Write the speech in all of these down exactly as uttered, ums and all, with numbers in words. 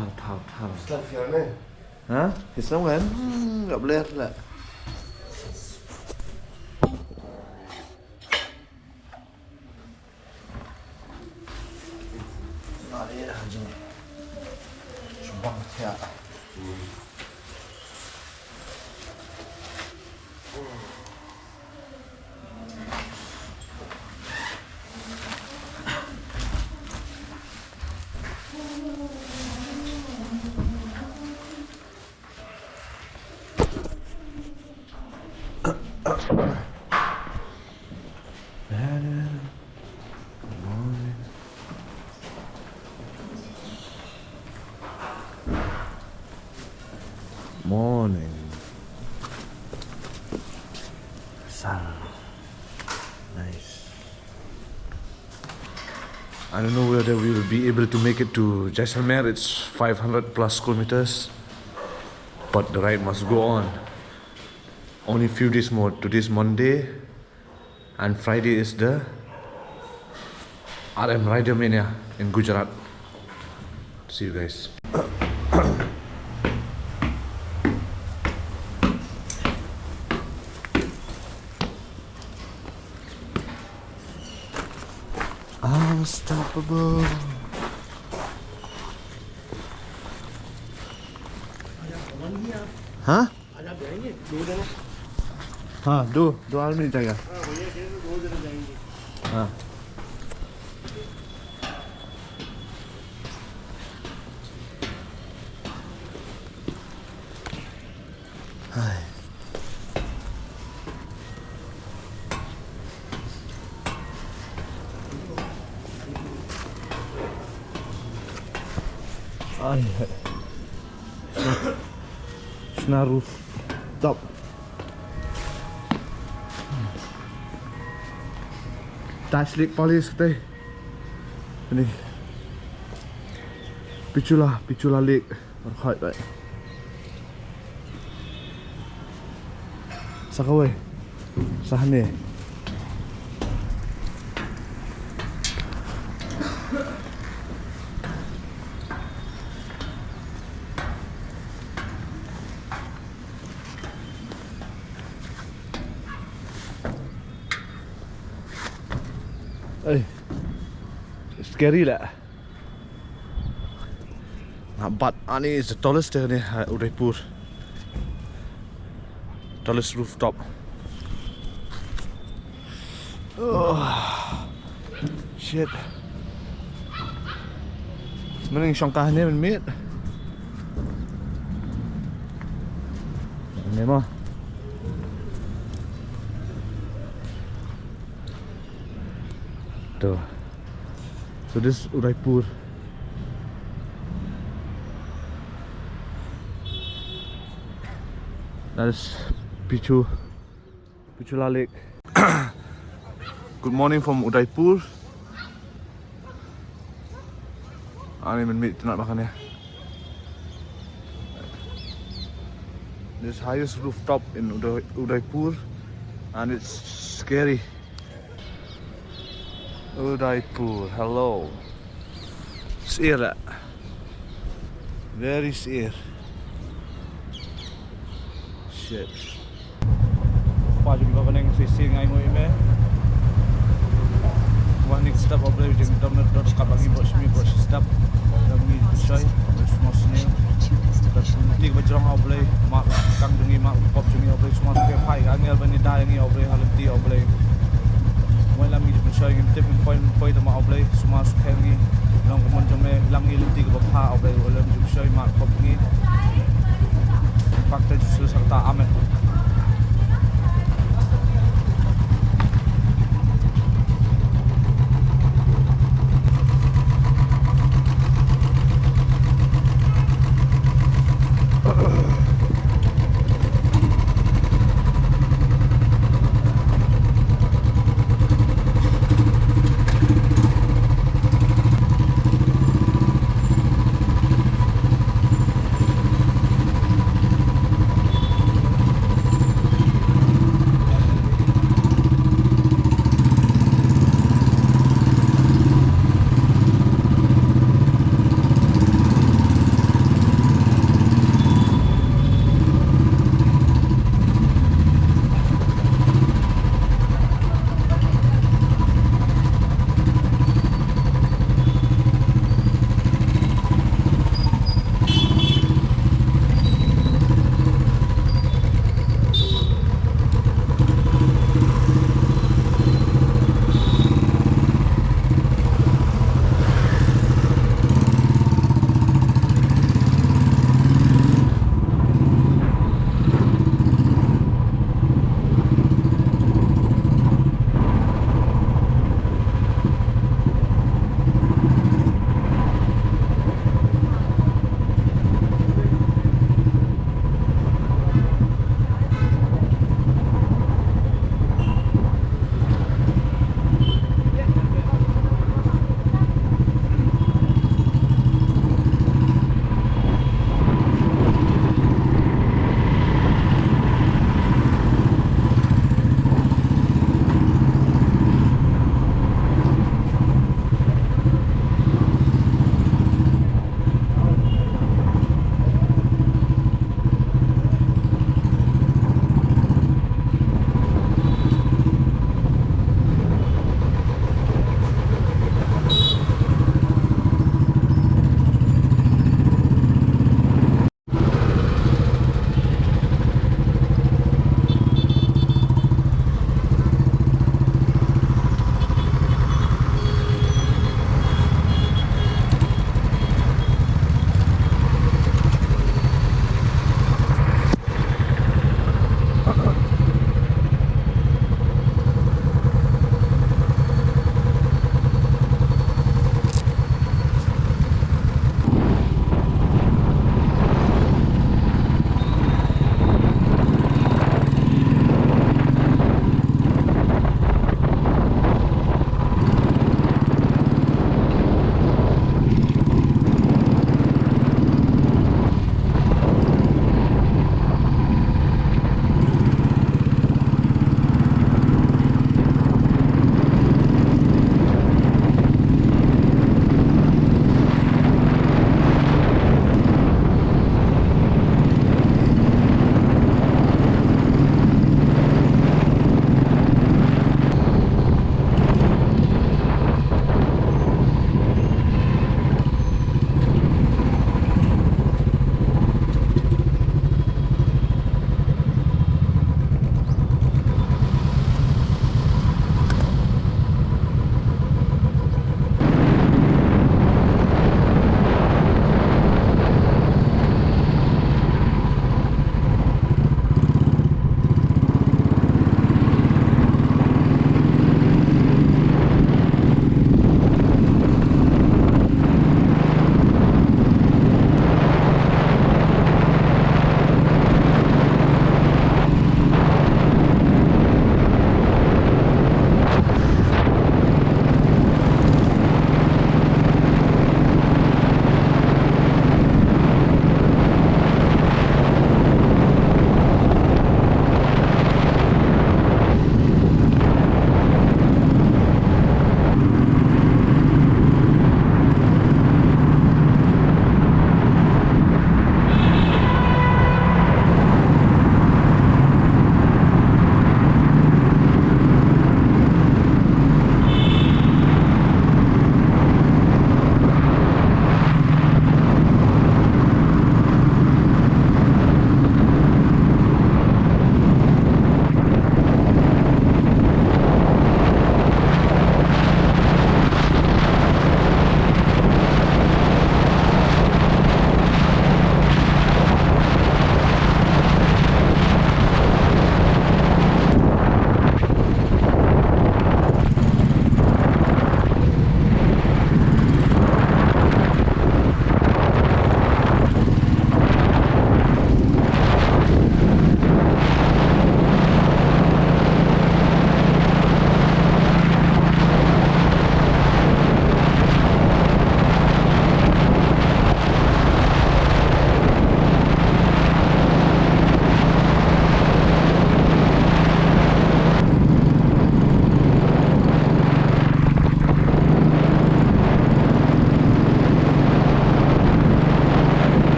Thaw, thaw, thaw. Slap hiar ne? Ha? Islam kan? Hmm, nggak beler lah. Nggak ada ya, anjing. Sumpah, ya. Morning. Sun. Nice. I don't know whether we will be able to make it to Jaisalmer. It's five hundred plus kilometers, but the ride must go on. Only few days more. Today's Monday, and Friday is the R M Rider Mania in Gujarat. See you guys. Unstoppable. Huh? हाँ, दो, दो आदमी जाएगा। हाँ। हाय। Ai, hai. Shna rooftop. Tash Lake Palace te. Ni. Pichula, Pichula Lake. Right, right. Sa kawei. Sa hangne. Ei. Scary lah. Nah, but ani is the tallest, eh, ni, ha, Udaipur. Tallest rooftop. Oh, shit. Mynta shong kane mynmiet. Ni mo. To. So this is Udaipur. That is Pichu, Pichula Lake. Good morning from Udaipur. Ani mynmiet tynnat ba kane. This highest rooftop in Uday-, Udaipur, and it's scary. Udaipur, hello. Syiar. Very syiar. Shit. Kpa jong ngi ba bneng, shisien ngi ai nguh ïa me. Wan ngi step, O Blei, jingdom ne dot ka ba ngi bad shmi bad shi step. Lam ngi bishoi, bad shmos ne. Bad lynti ba jrong, O Blei, markam jong ngi, markam pop jong ngi, O Blei, shmos ke phai ka angel ba ngi da ïa ngi, O Blei, ha lynti, O Blei. Wan lam ngi bishoi, ngim tip ngim poi, ngim poi tang ma, O Blei, shmos ke ngi. Long kumon jong me, lam ngi lynti kaba bha, O Blei, wan lam ngi bishoi, markam pop ngi. Pak te Jisu sa kata, amen.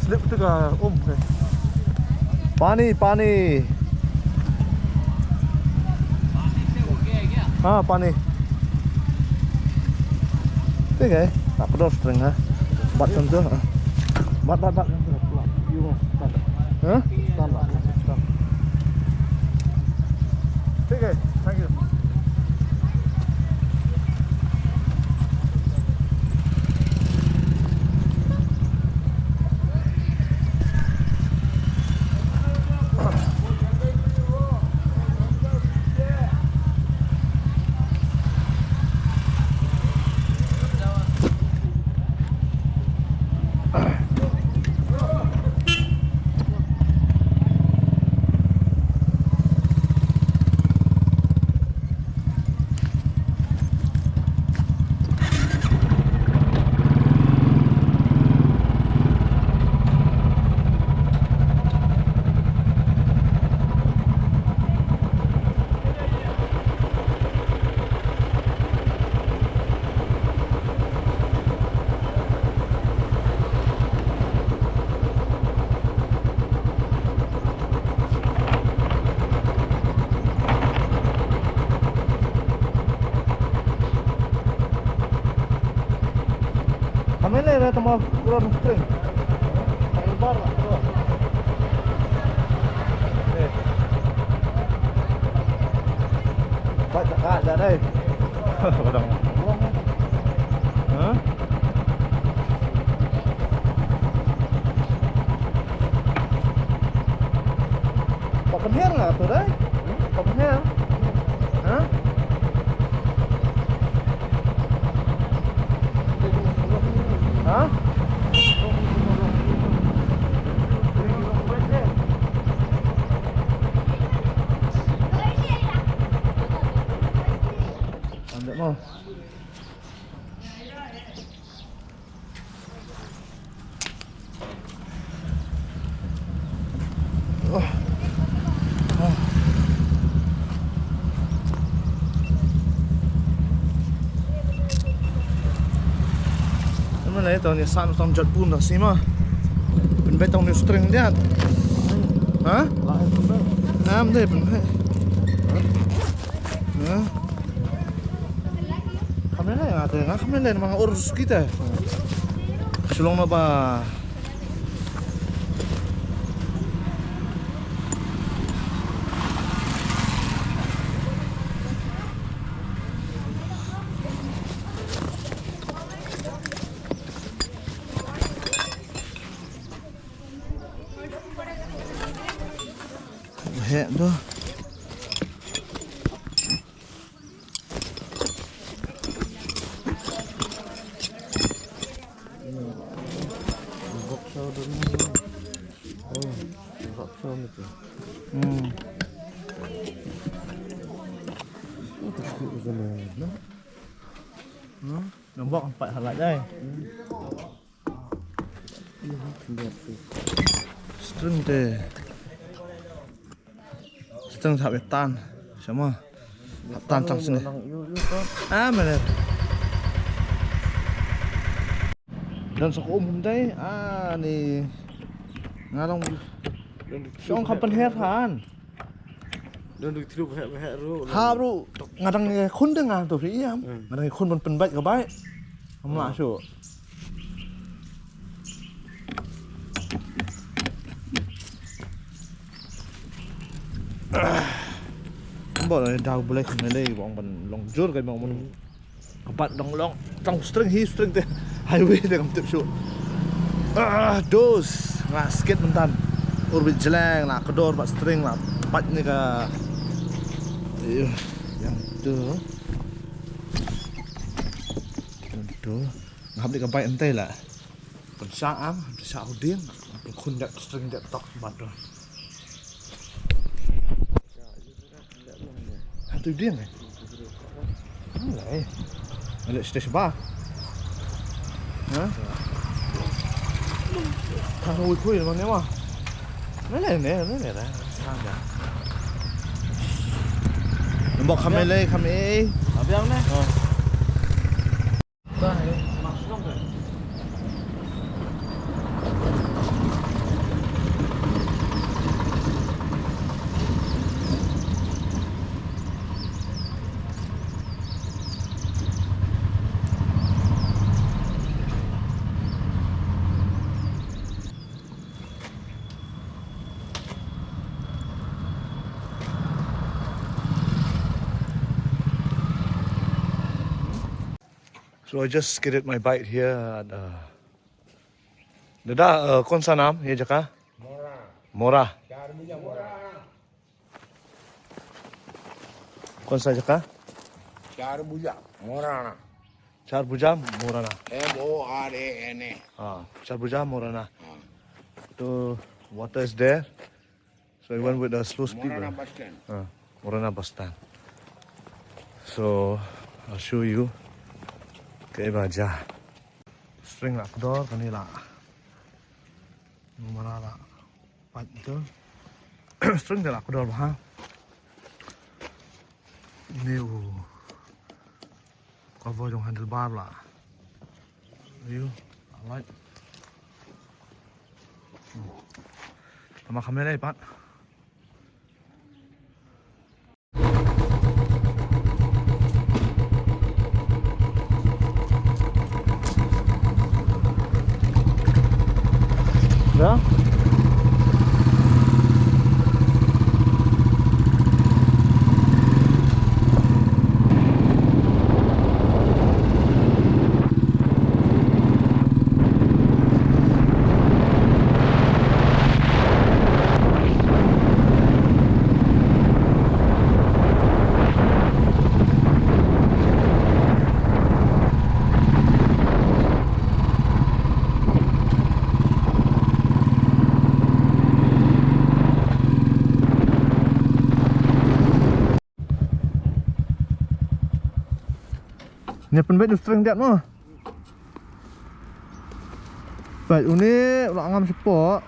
Slip tu ka um. Pani, pani. Ha, pani. Thik hai. Tak pedal string ha. Bat kan tu. Bat, bat, bat. Ha? Thik hai. Thank you. Kame le re tamo kron string. Ba ta ka da dai. Kadang. Ha? Ba pynher nga tu dai. Ba pynher. Ha? Ha? Ambil mo. Ym lei tang ïa san tang jot bun da sima. Pynbeit tang new string dia. Ha? Ym dei pynbeit. Ha? Khamele nga te, nga khamele ma nga ur skita. Shlong na ba. Heh, tu. Hmm. Hmm. Nampak empat halak dai. String te. String hap ïa tan. Sama. Hap tan tang sini. Ah, mana? Dan sa ka um dai. Ah, ni. Nga long. Shong kham pynher han. Don du thru bhek bhek ru. Ha ru. Nga dang khun dang nga tu phi ïam. Hmm. Nga dang khun ban pynbeit ka bai. Am lah shu. Ba la dau bulai khun lei bong ban long jur kai bong ban. Ka bat dang long tang string hi string te. Highway te kam tip shu. Ah, dos nga skit myntan. Ur bit jleng la kdor bat string la. Bat ni ka. Ayo, yang tu. Yang tu. Nga hap ni ka bike ente la. Pynshah am, pynshah huding, pynkhun dep string dep tok bat tu. Hatu ding eh. Alai. Alai stage ba. Ha? Thang wi khui man ne ma. Ne ne ne ne ne. Sang ja. Nambok kham le kham e. Abiang ne. Ha. Ba, eh, masuk kan? So I just skidded my bike here at, uh, dada, uh, कौन सा नाम ये जगह? मोरा। मोरा। कौन सा जगह? चार भुजा मोराना। चार भुजा Morana. M O R A N A। हाँ, चार भुजा मोराना। हाँ। तो water is there. So I went with a slow speed. Morana bus stand। हाँ, Morana bus stand. So I'll show you kaei ba jia. String la kdor, kane la. Mara la. Pat tu. String la kdor bha. Ni u cover jong handlebar la. Ayu, alright. Nama kamera ipat. Ya. Nia pynbeit u string diat mo. Beit une u la ngam shapoh.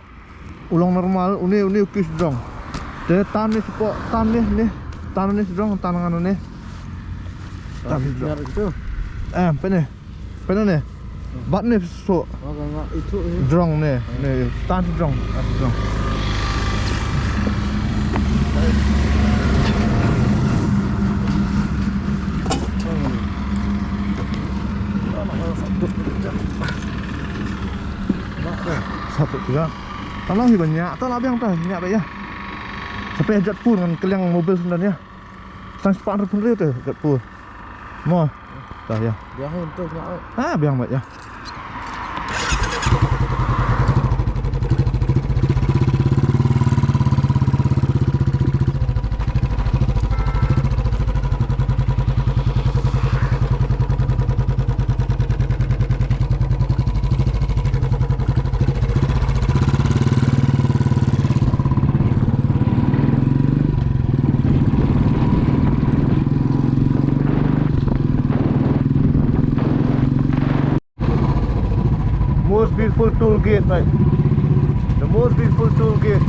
U long normal une, une u kis jrong. Te tan ne shapoh, tan ne ne. Tan ne jrong, tan ngan ne. Tan jrong. Eh, peit ne. Peit ne. Bat ne so. Jrong ne, ne, tan jrong, tan jrong. Satu juga. Tang lang hi ban ïa, tang lah biang tang ïa ba ïa. Sampai jat pur ngan kylliang mobil sendar ïa. Tang sepat ruh pun ria tu jat pur. Mo. Tah ïa. Biang tu ïa. Ha, biang ba ïa. Most beautiful toll gate, mate. The most beautiful toll gate.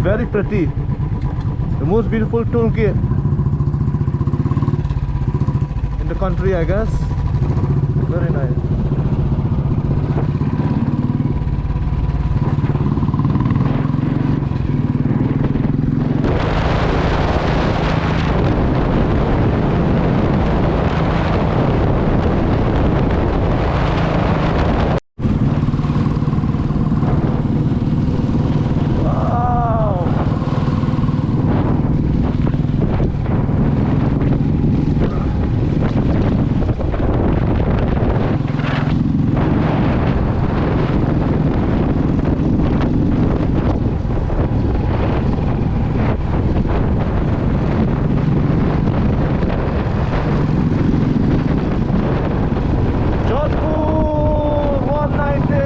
Very pretty. The most beautiful toll gate in the country, I guess. Very nice. Jodhpur one ninety.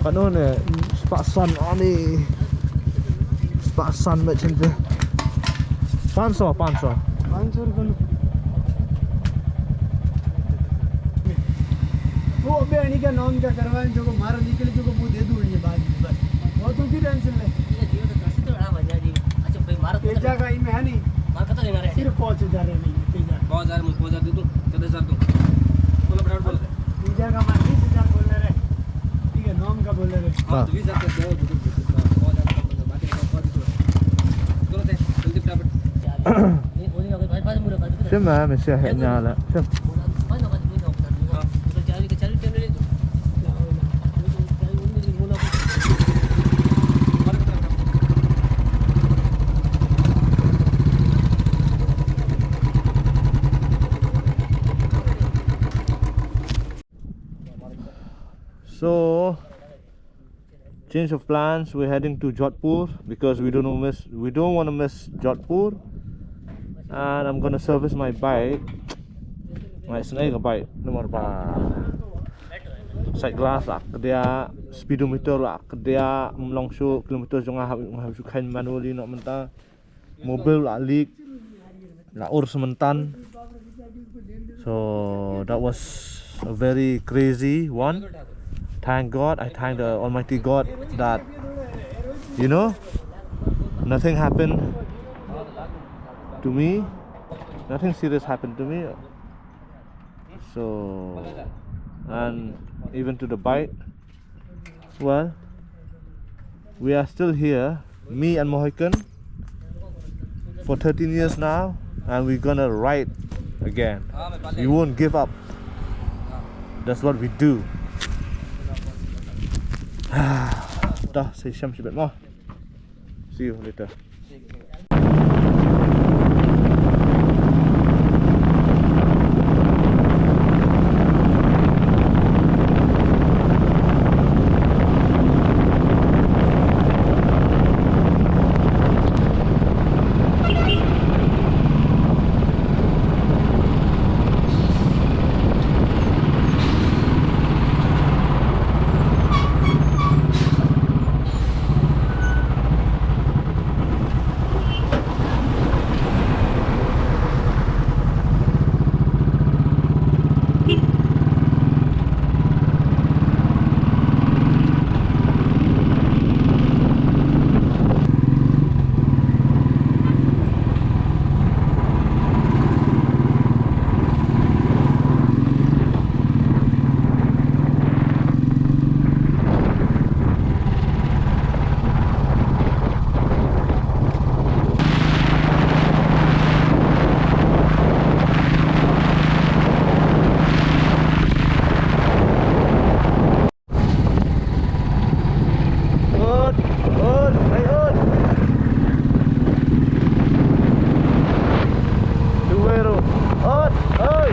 Katno ne, spah san ani. Spah san beit shim te. Panch saw, panch saw. Panch saw rupees. वो अबे अणी का नाम क्या करवाएं, जो को मारा निकले, जो को मुंह दे दूं ये बात, बस। वो तो की टेंशन ले। ये जीवन तो कैसे तो बड़ा बन जाए जी। अच्छा, भाई, मारा तो तेजा का इनमें है नहीं। मारा खत्म नहीं मारे। सिर्फ पाँच हजार है नहीं, तेजा। पाँच हजार, मुझे पाँच हजार दे दूं, चौदह हजार दूं। बोलो, फटाफट बोलो। तेजा का मार बीस हजार बोल रहे। ठीक है, नाम का बोल रहे। हाँ, हाँ। तो बीस हजार दे दो, दो, दो, दो, दो, पाँच हजार का मतलब, बाकी का पाँच हजार। बोलो ते, जल्दी फटाफट। Shim, ah, masi ah heh nya la. Shim. So, change of plans, we're heading to Jodhpur because we don't wanna miss, we don't wanna miss Jodhpur. And I'm gonna service my bike. Ngai snai ka bike number ba. Side glass la kdia, speedometer la kdia, mlong shu kilometer jong nga hap, hap shu khain manually noh mynta. Mobil la leak, la ur sementan. So that was a very crazy one. Thank God, I thank the Almighty God that, you know, nothing happened to me. Nothing serious happened to me. So, and even to the bike, well, we are still here, me and Mohikan, for thirteen years now, and we're gonna ride again. We won't give up. That's what we do. Dah, sa shem shibit mo. See you later. Ot, ot, hai ot. Two way road. Ot, oi.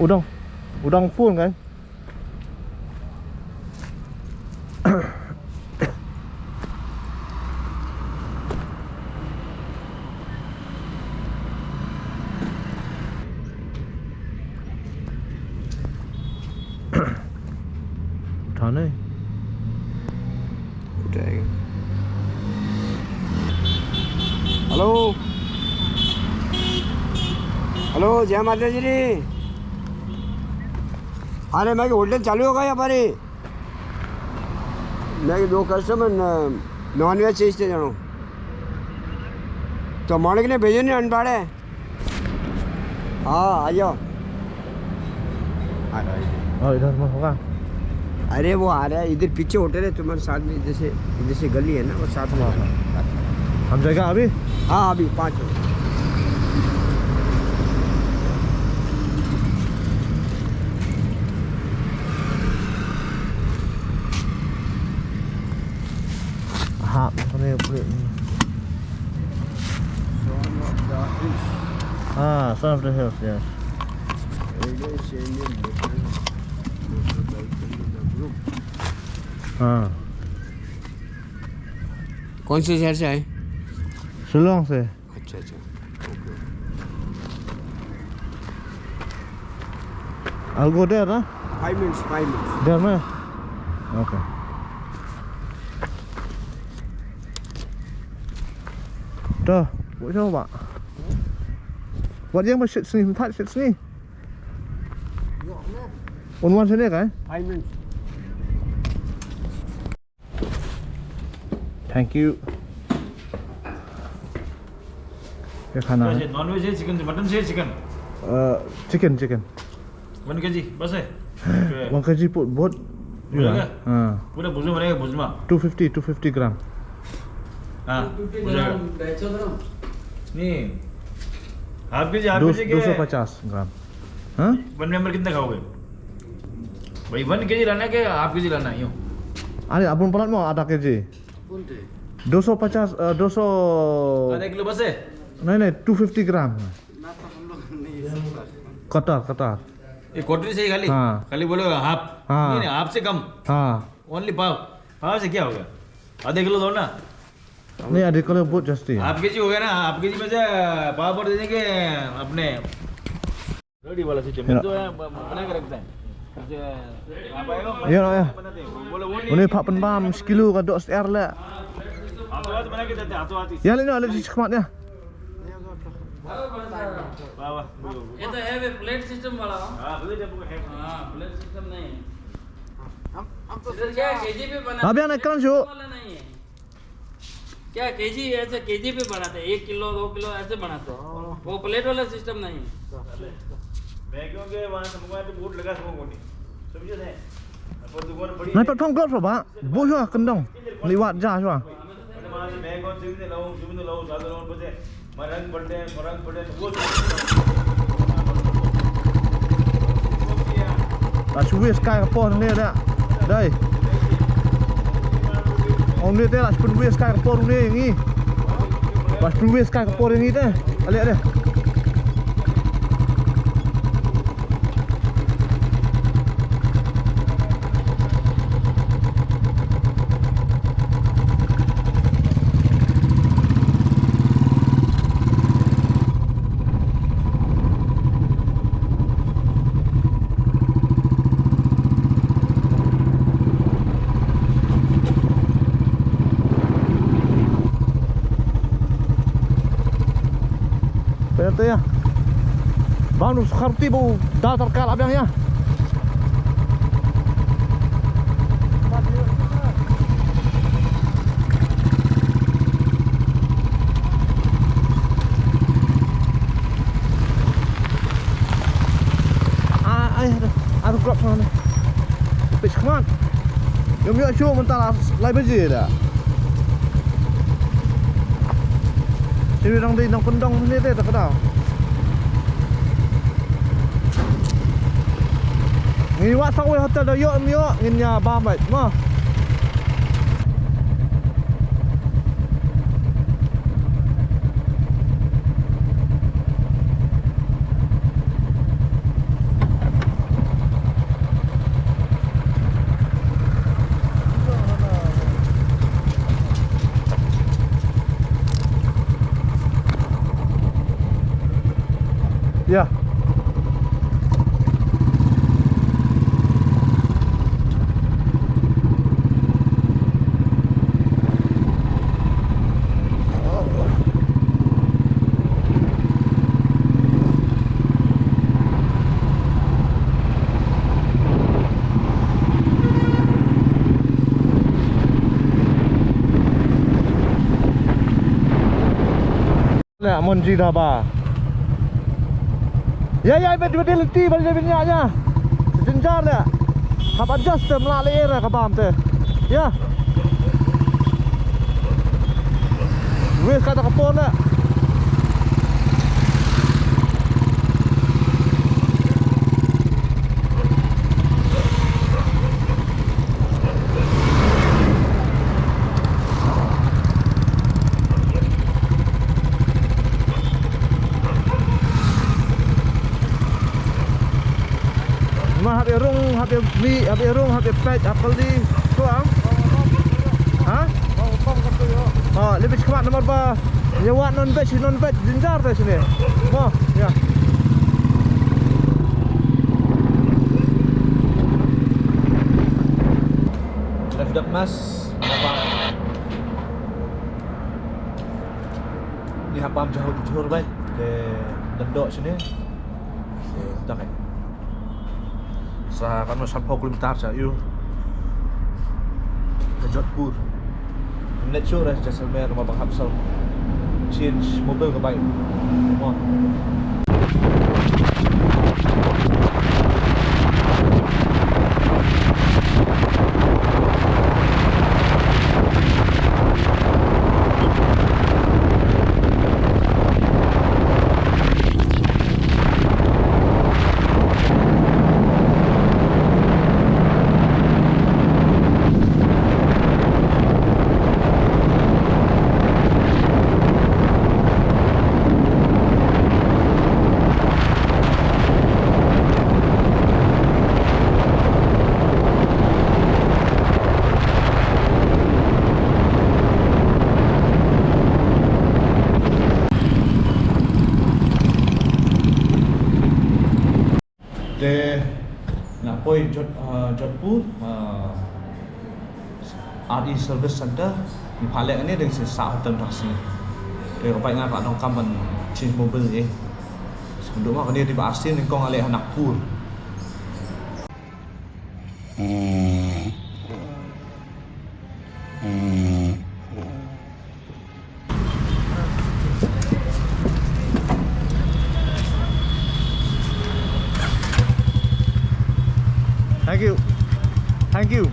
U dang, u dang full kan? Thane. Hello. Hello, जय माता जी दी। अरे, मैं होटल चालू हो गई हमारी। मैं दो कस्टमर नॉन वेज चीज थे जानो। तो मॉर्निंग ने भेजो नहीं अनपाड़े। हाँ, आ जाओ। आ रहा है। और इधर में होगा। अरे, वो आ रहा है, इधर पीछे होटल है तुम्हारे साथ में, जैसे, जैसे गली है ना, वो साथ में। हाँ, हाँ। हम जाएगा अभी? हाँ, अभी पाँच बजे। हाँ, अपने, अपने। Son of the Hills. हाँ, Son of the Hills, yes. Eldest Indian veteran motorcycle in the group. हाँ। कौन से शहर से आए? शिलोंग से। अच्छा, अच्छा। Okay. I'll go there, huh? Five minutes, five minutes. There, man. Okay. To, what you talking about? What you talking about? Shit, snee, hot shit, snee. Un wan sini kan? Five minutes. Thank you. ये खाना है। Non veg है, chicken, mutton से चिकन? अ, chicken, chicken. One KG बस है? One KG बहुत, बहुत। हाँ। पूरा भुर्जी बनेगा, भुर्जी। Two fifty, two fifty gram. हाँ, टू फिफ्टी ग्राम, ढाई सौ ग्राम। नहीं, हाफ केजी, हाफ केजी के दो सौ पचास ग्राम। हाँ? वन मेंबर कितना खाओगे भाई? वन केजी लाना है कि हाफ केजी लाना है? यूं। अरे, अपन पलट में आधा केजी। दो सौ पचास, अ, दो सौ। आधा किलो बस है? नहीं, नहीं, टू फिफ्टी ग्राम। ना, तो हम लोग नहीं, कटर, कटर। ये कटर ही सही खाली? हाँ। खाली बोलो हाफ। हाँ। नहीं, नहीं, हाफ से कम। हाँ। ओनली पाव। पाव से क्या होगा? आधा किलो दो ना। नहीं, आधा किलो बहुत जास्ती है। हाफ केजी हो गया ना, हाफ केजी में से पाव पर दे देंगे अपने। रेडी वाला सिस्टम। या। तो है, ब-, ब-, बना के रखता है। जैसे आप आएगा, या, या। बनाते हैं। वो बोले, वो नहीं। Une pha pynbam shi kilo ka doh syiar leh. हाथों हाथ बना के देते हैं, हाथों हाथ ही। Ïa leh noh, leh shi khmat ïa. वाह, वाह, बोलो, बोलो। ये तो है वे प्लेट सिस्टम वाला। हाँ, प्लेट है, वो है। हाँ, प्लेट सिस्टम नहीं है। हम, हम तो इधर क्या है, केजी पे बनाते हैं, प्लेट सिस्टम वाला नहीं है। क्या केजी, ऐसे केजी पे बनाते हैं, एक किलो, दो किलो ऐसे बनाते हैं। हाँ। वो प्लेट वाला सिस्टम नहीं है। मैं क्योंकि वहाँ से मंगवाया तो बोर्ड लगा, समझ को नहीं। समझे थे? अपन दुकान बड़ी है। Nai pat phong glove ba, buh shuwa kyndong. Liwat ja shuwa. Mana mana, मैं कौन से भी लाऊं, जो भी लाऊं, ज्यादा लाऊं, बचे। Marang berde, marang berde, वो Lashwis kai ka por ne da. Dai. Ong ne te lashwis kai ka por ne ngi. Lashwis kai ka por ngi te. Ale, ale. Pynte ïa. Bang u Sukharti ba u da tarkal abiang ïa. Ah, ai, aduh, aduh, drop sana. Pis khmat. Ym ïoh shuh mynta la lai baje da. Shu dang dei nongkyndong ne te da ka daw. Ngi wad sa kawei hotel da ïoh ym ïoh ngin ïa bam beit mo. Ïa. Leh Monji Dhaba. Ïa, ïa, bet, bet, lynti, bet, bet, ïa, ïa. Jynjar leh. Hap adjust te, mlah leh era ka bam te. Ïa. Wes kata ka por leh. Ma hap ïa rung, hap ïa mih, hap ïa rung, hap ïa peit, hap kylli. Tu ang? Ha? Ha, lipit khmat namar ba ïa wad non veg, non veg, jynjar te shane. Mo, ïa. Left dap mas, apa? Ni hap bam jhur, jhur bai. Te dam doh shane. Te dak ai. Sa kan mas san phew kilometer sa ïu. Ka Jodhpur. Net sure Jaisalmer ma bang hap sal change mobil ka bai. Mo. Te nga poi Jod-, ah, Jodhpur, ah, R E Service Center, ngi phah leh kane dang shisha hotel taxi. Te ka bike nga ka donkam ban change mobil eh. Sngewdum ma kane dei ba arsien nyngkong nga leh ha Nagpur. Thank you. Thank you.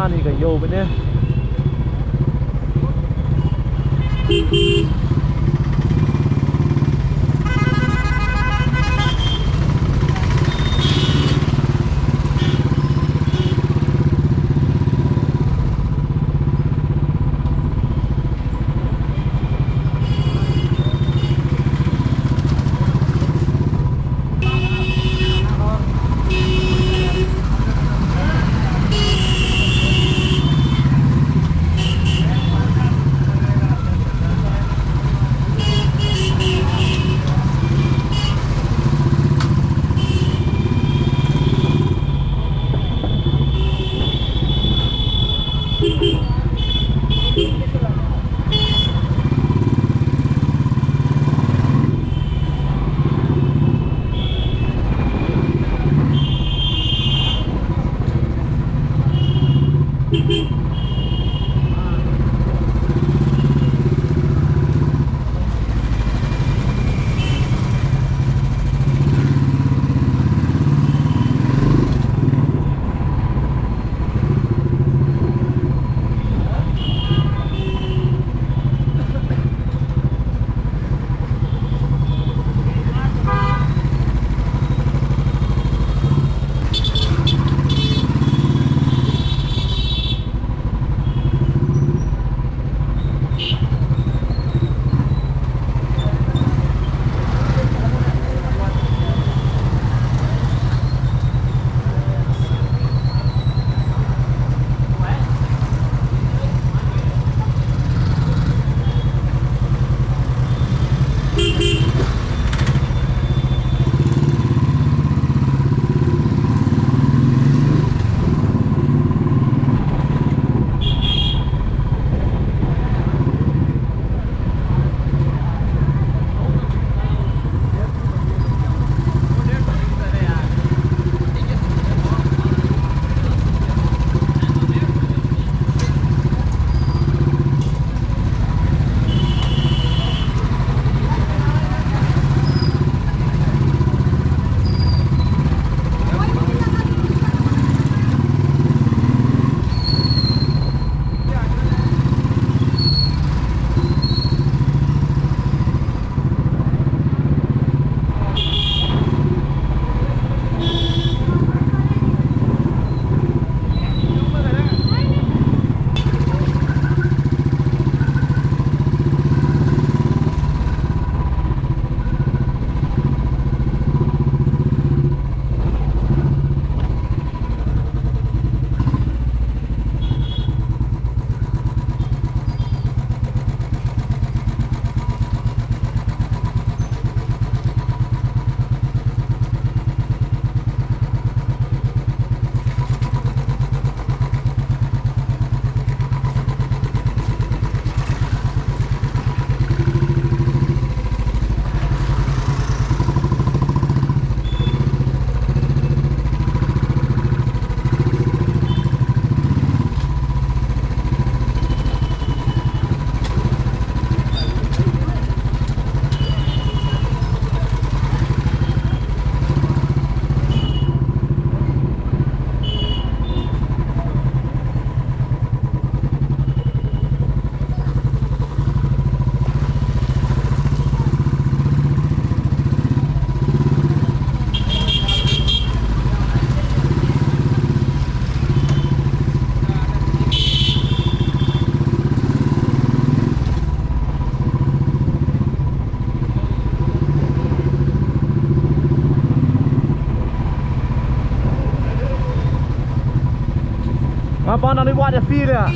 Ani ka ïew bad ne. Apa na ni buat ya feel ya.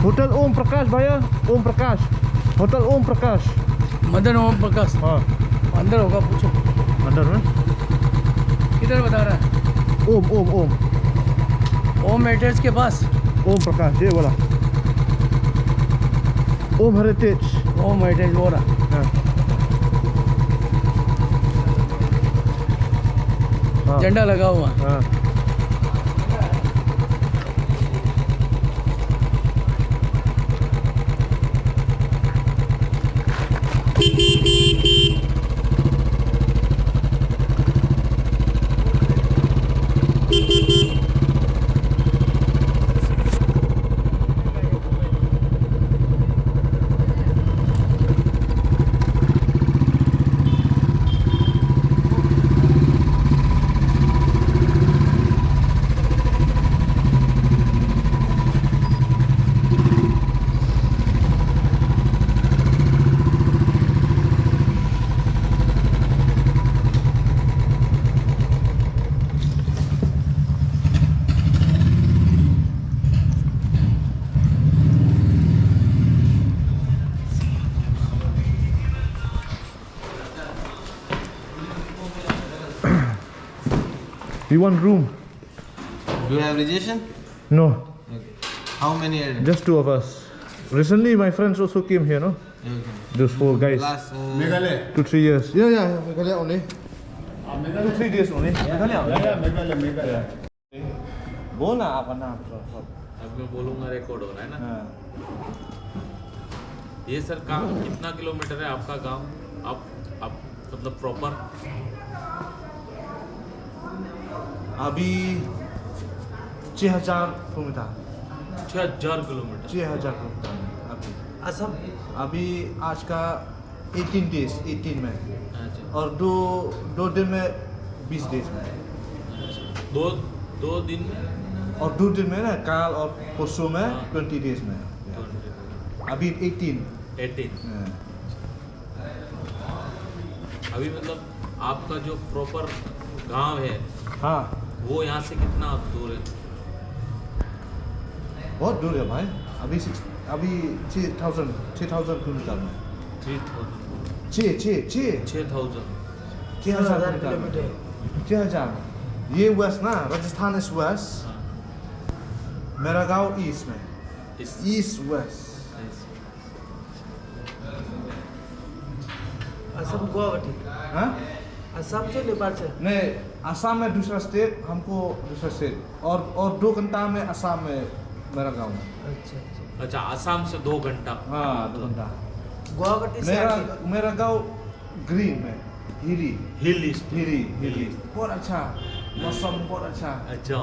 Hotel Om Prakash भैया, ओम प्रकाश, होटल ओम प्रकाश। मदन ओम प्रकाश। हाँ। अंदर होगा, पूछो। अंदर में? किधर बता रहा है? ओम, ओम, ओम। ओम एड्रेस के पास। ओम प्रकाश, ये वाला। ओम हेरिटेज। ओम हेरिटेज, वो रहा। हाँ। हाँ। झंडा लगा हुआ है। हाँ। We want room. Do you have reservation? No. Okay. How many are there? Just two of us. Recently, my friends also came here, no? Okay. Those four guys. Last, uh, Meghalaya. Two, three years. Yeah, yeah, yeah, Meghalaya only. Two, three days only. Meghalaya. Yeah, yeah, Meghalaya, Meghalaya. बोल ना अपना नाम, सब, सब। अब मैं बोलूंगा, रिकॉर्ड हो रहा है ना? हाँ। ये सर, काम कितना किलोमीटर है आपका गांव? आप, आप, मतलब, प्रॉपर? अभी छः हज़ार किलोमीटर। छः हज़ार किलोमीटर। छः हज़ार किलोमीटर अभी। असम? अभी आज का एटीन डेज, एटीन में। अच्छा। और दो, दो दिन में बीस डेज में। अच्छा। दो, दो दिन में? और दो दिन में ना, कल और परसों में हाँ। ट्वेंटी डेज में। ट्वेंटी। अभी एटीन। एटीन। हाँ। अभी मतलब आपका जो प्रॉपर गांव है, हाँ। वो यहाँ से कितना दूर है? बहुत दूर है भाई, अभी सिक्स, अभी छः थाउजेंड, छः थाउजेंड किलोमीटर में। Three thousand. छः, छः, छः। छः थाउजेंड। छः हज़ार किलोमीटर। छः हज़ार। ये वेस्ट ना, राजस्थान इज वेस्ट। हाँ। मेरा गांव ईस्ट में। East. East west. East. Assam Guwahati. हाँ? असम से नेपाल से? नहीं, असम में दूसरा स्टेट, हमको दूसरा स्टेट। और, और दो घंटा में असम में मेरा गांव है। अच्छा, अच्छा। अच्छा, असम से दो घंटा। हाँ, दो घंटा। गुवाहाटी से मेरा, आके? मेरा गांव ग्रीन में, हिली। हिली स्टेट। हिली, हिली। हिली। बहुत अच्छा, मौसम बहुत अच्छा। अच्छा।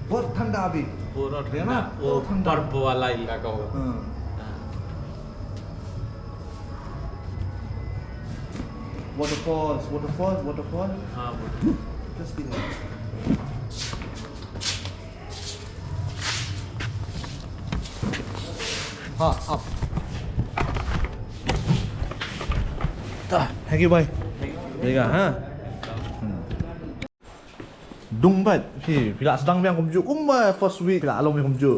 बहुत ठंडा अभी। पूरा है ना? ठंडा। वो बहुत ठंडा। बर्फ वाला इलाका हो। हाँ। हाँ। Waterfalls, waterfalls, waterfall. हाँ, waterfall। Just be there. हाँ, up. Tah, thank you, bye. Thank you. Dah, ha? Hmm. Dum bad, phi, phi la sdang biang kumjuh, kumba first week phi la long biang kumjuh.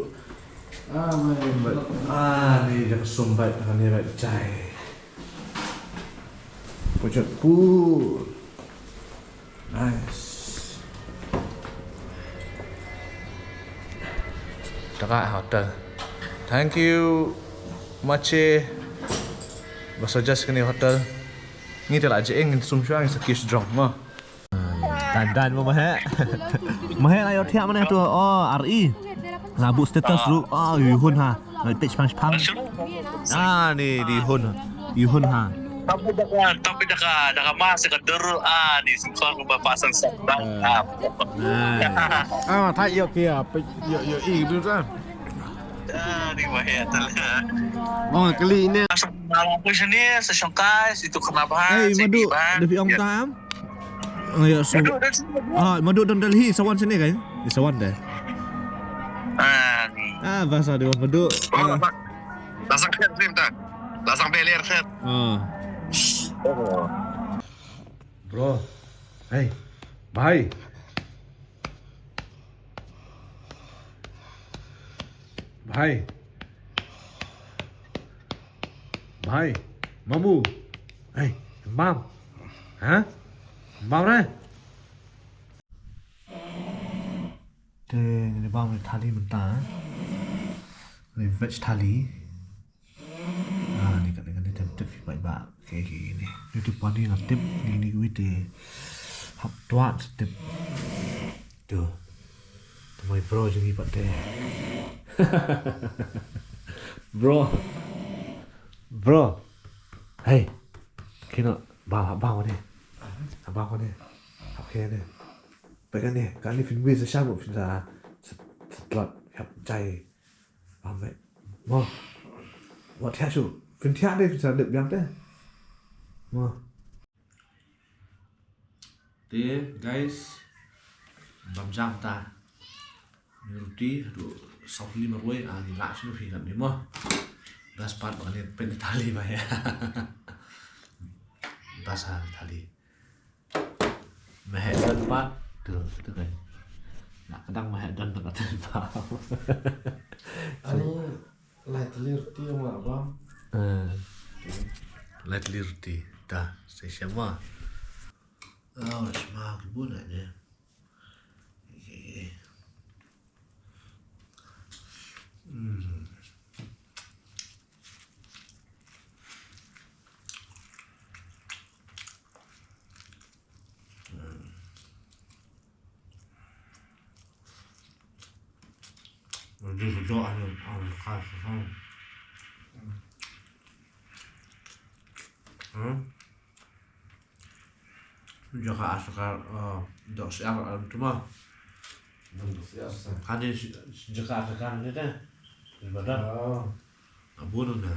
Ah, mai. Dum bad. Ah, ni dah sum bad, ni bad jai. Pujut pu. Nice. Taka hotel. Thank you. Mache. Ba suggest kane hotel. Ngi te la je ngin sum shuwa ngin sa kiss drunk mo. Dan dan mo mahe. Mahe la yo thiah mane tu. Oh, R E. La bu status ru. Oh, yu hun ha. Mai pech pang pang. Ah, ni di hun. Di hun ha. Tapi dah ka, tapi dah ka, dah ka mas ka der. Ah, ni sukar ku ba pasang sa. Ah. Ah, thai yok kia. Yok, yok, i, betul kan? Ah, ni wahai tal. Oh, kali ini. Malam pun sini, sesongkai, situ kena bahan, Eh, sini madu, bahan. Dah pi ong tam? Oh, ya, so. Madu, dah sini, madu. Ah, madu don Delhi, sawan sini kan? Di sawan deh. Ah, ni. Ah, bahasa dia madu. Oh, Ah. Lasang khet sim ta. Lasang beler khet. Ah. Oh. Bro. Hey. Bhai. Bhai. Bhai. Mamu. Hey. Mam. Ha? Mam re. Te ngi bam thali mynta. Ngi veg thali. Ah, ni kan, ni kan, ni tip, tip, bye, bye. Okay, okay, ni. Ni tip pani na tip, ni, ni, wait, eh. Hap tuat tip. Tu. Tu my bro jong ngi pat te. Bro. Bro. Hey. Kino, ba, ba, ba, ni. Ba, ni. Okay, ni. Pegani, kani fin wi sa shamu, fin sa, sa, sa tlot, hap jai. Ba, me. Mo. Mo, thiah shu. Fin thiah de, fin sa lip yang de. Mo. Te, guys. Bam jam ta. Ni ruti, haduh saw tylli marwei, ah, ni lah shu hi kan ni mo. Das pat ba ni pen thali ba ya. Das ha thali. Mehek don pat. Tu, tu kan. Nak kadang mehek don tak ada. Ani lai tylli ruti yang lah bang. Eh. Lai tylli ruti. Dah, saya siapa? Oh, semua kebun aja. Okay. Hmm. Jadi sedap ni, ah, khas, khas. Hmm? Jaka asakar, eh, dok siar, eh, tu mah. Dok siar, sa. Kan ni si, si jaka asakar ni teh. Di badan. Oh. Abun na.